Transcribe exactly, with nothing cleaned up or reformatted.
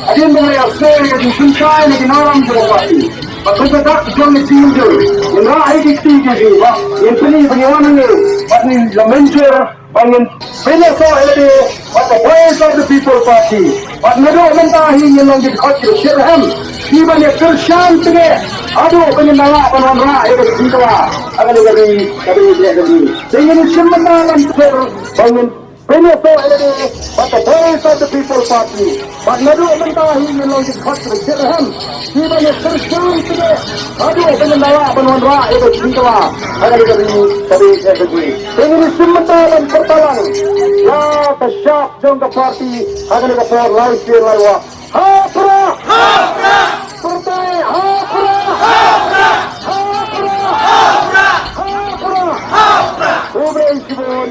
Hadien ba ngi la ïa sngewthuh ïa ka jingpynshai na ki nongïalam jong ka party, bad kumta ka jong ka jingmynjur, ngin rah ïa ki kti ki jong ngi, ba ngin pyni ba ngi wan hangne bad ngi la mynjur ba ngin pynïasoh ïa lade bad ka Voice of the People Party. Bad naduh mynta hi ngin long ki dkhot ki ba shitrhem, ki ban ïa kyrshan tngen haduh ba ngin da lah ban wanrah ïa ka jingkylla ha kane ka ri, ka ri, ka ri. Te ngin shim bynta ban pynïasoh ïa lade bad ka Voice of the People Party. Bad naduh mynta hi ngin long ki dkhot ki ba shitrhem, ki ban ïa kyrshan tngen haduh ba ngin da lah ban wanrah ïa ka jingkylla ha kane ka ri, ka ri, ka ri. Te ngin shim bynta ban pyrta lang ïa ka shap jong ka party ha kane ka por lai sien lai wah. Ha u Prah! Ha u Prah! Pyrthei, ha u Prah! Ha u Prah! Ha u Prah! Ha u Prah! Khublei shibun.